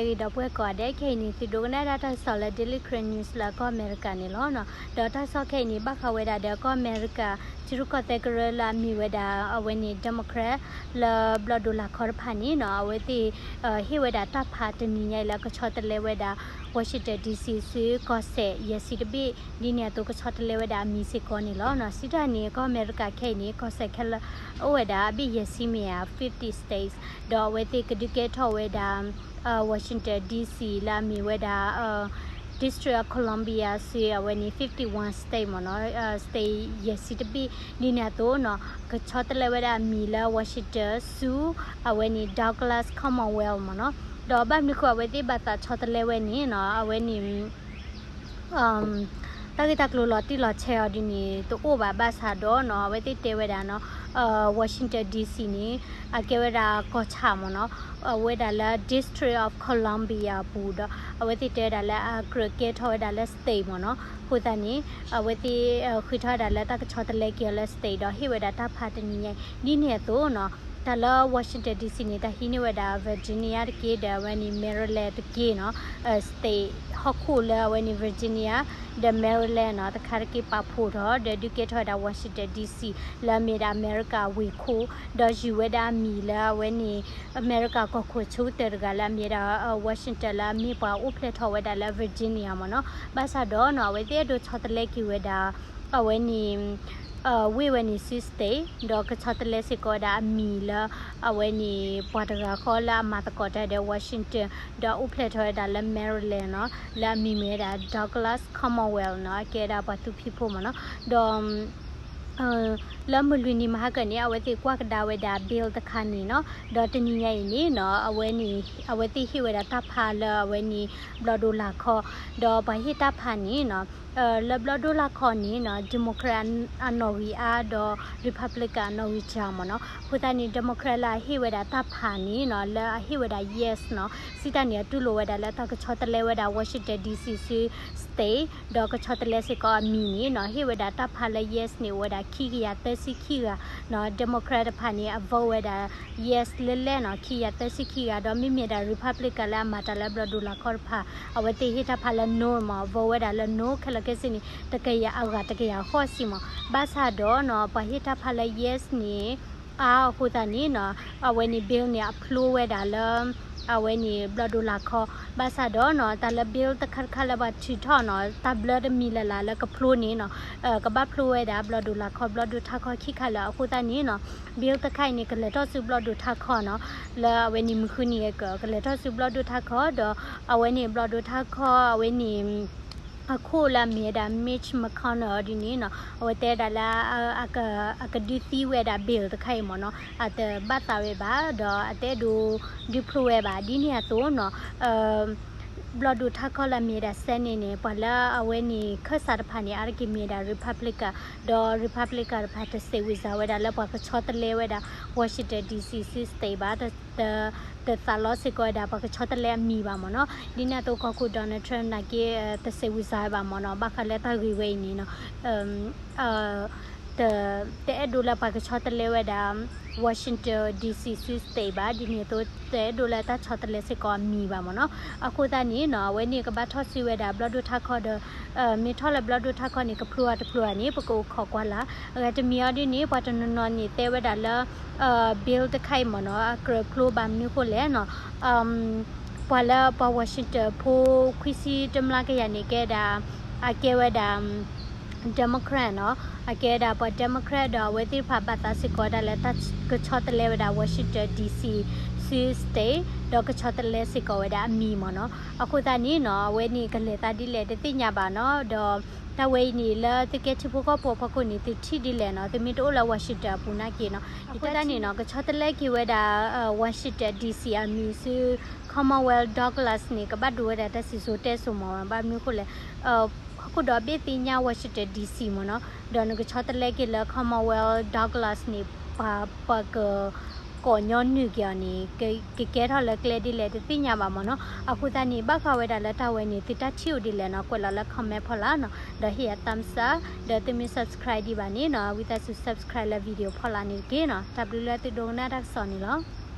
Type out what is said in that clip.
ဒီပုၢ်ဝဲၢ်ကိးဂၤဒဲး, ခဲအံၤန့ၣ် သုဒိကနၣ်ဒၣ်တၢ်ကစီၣ်လၢ Daily Karen News လၢကီၢ်အမဲရကၤန့ၣ်လီၤ. ဒီးတၢ်ကစီၣ်ခဲအံၤန့ၣ် ဘၣ်ဃးဝဲဒၣ်ဒီးကီၢ်အမဲရကၤ ထံရူၢ်ကီၢ်သဲးကရၢလၢအမ့ၢ်ဝဲဒၣ်အဝဲန့ၣ် Democrat လၢဘျီၣ်ဒိၣ်လာ်ခီတဖၣ်န့ၣ်နီၤ, အဝဲသ့ၣ် ဟ့ၣ်ဝဲဒၣ်တၢ်ဖးတနံၤညါအံၤလၢကဆီတလဲဝဲဒၣ် Washington D C စုကီၢ်စဲၣ်ယဲၢ်ဆံတဘ့ၣ်, ဒ်န့ၣ်အသိးကဆီတလဲဝဲဒၣ်အမံၤစ့ၢ်ကီးန့ၣ်လီၤ. စံးတၢ်န့ၣ် ကီၢ်အမဲရကၤခဲအံၤန့ၣ် ကီၢ်စဲၣ်ခဲလၢာ်အိၣ်ဝဲဒၣ်အဘ့ၣ်ယဲၢ်ဆံမ့ၢ်ဧါ, fifty states, ဒီးအဝဲသ့ၣ်ကဒုးကဲထီၣ်ဝဲဒၣ် Washington D C လၢအမ့ၢ်ဝဲဒၣ် District of Columbia စုအဝဲန့ၣ် fifty-one state မ့ၢ်နီၤ, state ယဲၢ်ဆံတဘ့ၣ်, ဒ်န့ၣ်အသိးနီၤ ကဆီတလဲဝဲဒၣ်အမံၤလၢ Washington ဆူ အဝဲန့ၣ် Douglas Commonwealth မ့ၢ်နီၤ. ဒီးဘၣ်မနုၤဃိအဝဲသ့ၣ်ဘၣ်သးဆီတလဲဝဲန့ၣ်နီၤ, အဝဲန့ၣ် တၢ်ဂ့ၢ်တၢ်ကျိၤလီၤတံၢ်လီၤဆဲးအီၤဒ်န့ၣ် တအိၣ်ဘၣ်ဘၣ်ဆၣ်ဒီးနီၤ, အဝဲသ့ၣ်တဲဝဲဒၣ်နီၤ, Washington D C န့ၣ် အကဲဝဲဒၣ်ကီၢ်ဆၣ်မ့ၢ်နီၤ, အဝဲဒၣ်လၢ District of Columbia အပူၤဒီး အဝဲသ့ၣ်တဲဝဲဒၣ်လၢအကြၢးကဲထီၣ်ဝဲဒၣ်လၢ state မ့ၢ်နီၤ. အဃိသတးန့ၣ် အဝဲသ့ၣ်ဃ့ထီၣ်ဝဲဒၣ်လၢတၢ်ကဆီတလဲက့ၤအီၤလၢ state ဒီးဟ့ၣ်ဝဲဒၣ်တၢ်ဖးတနံၤညါအံၤ, ဒ်န့ၣ်အသိးနီၤ တၢ်လၢ Washington D C န့ၣ် တၢ်ဟံးန့ၢ်ဝဲဒၣ် Virginia တက့ၢ် ဒီးအဝဲန့ၣ် Maryland တက့ၢ်နီၤ, state ဟီၣ်ခိၣ်လၢအဝဲန့ၣ် Virginia ဒီး Maryland နီၤ တခါတက့ၢ်ပာ်ဖှိၣ်ထီၣ် ဒီးဒုးကဲထီၣ်ဝဲဒၣ် Washington D C လၢအမ့ၢ်ဒၣ်အမဲရကၤဝ့ၢ်ခိၣ်, ဒီးယုၢ်ဝဲဒၣ်အမံၤလၢအဝဲန့ၣ် အမဲရကၤကီၢ်ခိၣ်ဆိကတၢၢ်တဂၤလၢအမ့ၢ်ဒၣ် Washington လၢအမ့ၢ်ပှၤအိၣ်ဖျဲၣ်ထီၣ်ဝဲဒၣ်လၢ Virginia မ့ၢ်နီၤ. ဘၣ်ဆၣ်ဒီးနီၤ အဝဲသ့ၣ်အဲၣ်ဒိးဆီတလဲက့ၤဝဲဒၣ် အဝဲန့ၣ် ဝ့ၢ်ဝဲန့ၣ်ဆူ state ဒီးကဆီတလဲစ့ၢ်ကီးဝဲဒၣ်အမံၤလၢ အဝဲန့ၣ် ပှၤတဂၤဃီလၢအမၤသကိးတၢ်ဒီး Washington ဒီးအိၣ်ဖျဲၣ်ထီၣ်ဝဲဒᣣ်လၢ Maryland နီၤ, လၢအမံၤမ့ၢ်ဝဲဒၣ် Douglas Commonwealth နီၤ, အကဲဒၣ်ပှၤသူဖံးဖိမ့ၢ်နီၤ. ဒီး လၢမုၢ်လွံၢ်နံၤမဟါကၢန့ၣ် အဝဲသ့ၣ်ကွၢ်ကဒါဝဲဒၣ် bill တခါန့ၣ်နီၤ, ဒီးတနံၤညါအံၤန့ၣ်နီၤ အဝဲန့ၣ် အဝဲသ့ၣ်ဟ့ၣ်ဝဲဒၣ်တၢ်ဖးလၢအဝဲန့ၣ် ဘျီၣ်ဒိၣ်လာ်ခီ, ဒီးပှၤဟ့ၣ်တၢ်ဖးန့ၣ်နီၤ လၢဘျီၣ်ဒိၣ်လာ်ခီန့ၣ်နီၤ Democrat အနီၣ်ဂံၢ်အါဒီး Republican အနီၣ်ဂံၢ်စှၤမ့ၢ်နီၤ. အဃိသတးန့ၣ် Democrat လၢအဟ့ၣ်ဝဲဒၣ်တၢ်ဖးန့ၣ်နီၤ လၢအဟ့ၣ်ဝဲဒၣ် yes နီၤ, စံးတၢ်န့ၣ် အတူၢ်လိာ်ဝဲဒၣ်လၢတၢ်ကဆီတလဲဝဲဒၣ် Washington D C ဆူ state ဒီးကဆီတလဲစ့ၢ်ကီးအမံၤန့ၣ်နီၤ, ဟ့ၣ်ဝဲဒၣ်တၢ်ဖးလၢ yes န့ၣ် အိၣ်ဝဲဒၣ်ခံကယၤသၢဆံခံဂၤနီၤ, Democrat တဖၣ်န့ၣ် အ vote ဝဲဒၣ် yes လဲလဲၣ်နီၤ ခံကယၤသၢဆံခံဂၤ, ဒီးမ့မ့ၢ်ဒၣ် Republican လၢအမၤတၢ်လၢဘျီၣ်ဒိၣ်လာ်ခီတဖၣ် အဝဲသ့ၣ်ဟ့ၣ်တၢ်ဖးလၢ no မ့ၢ် vote ဝဲဒၣ်လၢ no ခဲလၢာ်ခဲဆ့န့ၣ် တကယၤအဂၤတကယၤဃီဆံမ့ၢ်. ဘၣ်ဆၣ်ဒီးနီၤ ပှၤဟ့ၣ်တၢ်ဖးလၢ yes န့ၣ် အါအဃိသတးန့ၣ်နီၤ အဝဲန့ၣ် bill န့ၣ် အဖျိဝဲဒၣ်လၢ အဝဲန့ၣ် ဘျီၣ်ဒိၣ်လာ်ခီ. ဘၣ်ဆၣ်ဒီးနီၤ တၢ်လၢ bill တခါတခါလၢပှၤထုးထီၣ်နီၤ တၢ်ဘျၢတမံၤလၢ်လၢ်လၢကဖျိန့ၣ်နီၤ ကဘၣ်ဖျိဝဲဒၣ် ဘျီၣ်ဒိၣ်လာ်ခီ ဘျီၣ်ဒိၣ်ထါခီခံခါလၢာ်. အဃိသတးန့ၣ်နီၤ bill တခါအံၤန့ၣ် ကလဲၤထီၣ်ဆူဘျီၣ်ဒိၣ်ထါခီနီၤ လၢအဝဲန့ၣ်မုၢ်ဃုနံၤအကၢၤ ကလဲၤထီၣ်ဆူဘျီၣ်ဒိၣ်ထါခီ ဒီးအဝဲန့ၣ် ဘျီၣ်ဒိၣ်ထါခီ အဝဲန့ၣ် အခိၣ်လၢအမ့ၢ်ဝဲဒၣ် Mitch McConnell ဒ်န့ၣ်နီၤ အဝဲတဲဒၣ်လၢ အကဒုးသံဝဲဒၣ် bill တခါအံၤမ့ၢ်နီၤ အတဘၣ်သးဝဲဘၣ် ဒီးအတအဲၣ်ဒိးဒုးဖျိဝဲဘၣ်. ဒ်န့ၣ်အသိးနီၤ ဘျီၣ်ဒိၣ်ထါခီလၢအမ့ၢ်ဝဲဒၣ် Senate န့ၣ် ပှၤလၢအဝဲန့ၣ်ခၢၣ်စးတဖၣ်န့ၣ် အါတက့ၢ်မ့ၢ်ဝဲဒၣ် Republican ဒီး Republican တဖၣ် တစိတ်ဝင်စား ဝဲဒၣ်လၢပှၤကဆီတလဲဝဲဒၣ် Washington D C ဆူ state ဘၣ် တသးလီစ့ၢ်ကီးဝဲဒၣ် ပှၤကဆီတလဲအမံၤဘၣ်မ့ၢ်နီၤ. ဒ်န့ၣ်အသိးကီၢ်ခိၣ် Donald Trump နာ်က့ တစိတ်ဝင်စား ဘၣ်မ့ၢ်နီၤ ဘၣ်ဃးလၢတၢ်ဂ့ၢ်ဝဲအံၤန့ၣ်နီၤ တအဲၣ်ဒိးလၢပှၤကဆီတလဲဝဲဒၣ် Washington D C ဆူ state ဘၣ်. ဒ်န့ၣ်အသိး တအဲၣ်ဒိးလၢတၢ်ဆီတလဲစ့ၢ်ကီးအမံၤဘၣ်မ့ၢ်နီၤ. အဃိသတးန့ၣ်နီၤ အဝဲန့ၣ်ကဘၣ်ထီၣ်စုဝဲဒၣ်ဘျီၣ်ဒိၣ်ထါခီဒီး မ့ၢ်ထီၣ်လၢဘျီၣ်ဒိၣ်ထါခီန့ၣ် ကဖျိဧါတဖျိဧါန့ၣ် ပကအိၣ်ခိးကွၢ်လၢ်. အဂၤတမံၤအံၤဒ်န့ၣ် ပှၤတနီၤနီၤန့ၣ် တဲဝဲဒၣ်လၢ bill တခါအံၤမ့ၢ်နီၤ အကြၢးဖျိဘၣ်မနုၤဃိလဲၣ်နီၤ ပှၤလၢပှၤ Washington ဖိခွံဆံတမျးကယၤန့ၣ် ကဲဒၣ် အကဲဝဲဒၣ် Democrat နီၤ အကဲဒၣ်ပှၤ Democrat ဒီးအဝဲသ့ၣ်တဖၣ်ဘၣ်သးစ့ၢ်ကီးဒၣ်လၢ တၢ်ကဆီတလဲဝဲဒၣ် Washington D C ဆူ state ဒီးကဆီတလဲစ့ၢ်ကီးဝဲဒၣ်အမံၤမ့ၢ်နီၤ. အဃိသတးန့ၣ်နီၤ အဝဲန့ၣ်ကလဲၤသးဒ်လဲၣ်တသ့ၣ်ညါဘၣ်နီၤ ဒီးတၢ်ဝဲအံၤန့ၣ် လၢသုကဲထံဖိကီၢ်ဖိအဖီခိၣ်န့ၣ် သုထံၣ်ဒ်လဲၣ်နီၤ သုမ့ၢ်တအိၣ်လၢ Washington အပူၤနာ်က့နီၤ. အဃိသတးန့ၣ်နီၤ ကဆီတလဲက့ၤဝဲဒၣ် Washington D C အမံၤဆူ Commonwealth Douglas န့ၣ် ကဘၣ်ဒိးဝဲဒၣ်တၢ်စံၣ်စိၤတဲစိၤမ့ၢ် ဘၣ်မနုၤဃိလဲၣ် ဟီၣ်ခိၣ်ဒီဘ့ၣ်သ့ၣ်ညါ Washington D C မ့ၢ်နီၤ ဒီးနကဆီတလဲက့ၤလၢ Commonwealth Douglas န့ၣ် ပှၤကကိးညီနုၢ်က့ၤအီၤန့ၣ် ကကဲထီၣ်လၢကျဲဒ်လဲၣ်တသ့ၣ်ညါဘၣ်မ့ၢ်နီၤ. အဃိသတးန့ၣ် ဘၣ်ဃးဝဲဒၣ်လၢတၢ်ဝဲန့ၣ် သုတၢ်ထံၣ်အိၣ်ဒ်လဲၣ်နီၤ ကွဲးလီၤလၢ comment ဖီလာ်နီၤ ဒီးဟ့ၣ်ယၤ thumbs up ဒီးသုမ့ၢ် subscribe ဒံးဘၣ်န့ၣ်နီၤ ဝံသးစူၤ subscribe လၢ video ဖီလာ်န့ၣ်တက့ၢ်နီၤ. တၢ်ဘျုးလၢသုဒိကနၣ်တၢ်ကစီၣ်န့ၣ်လီၤ.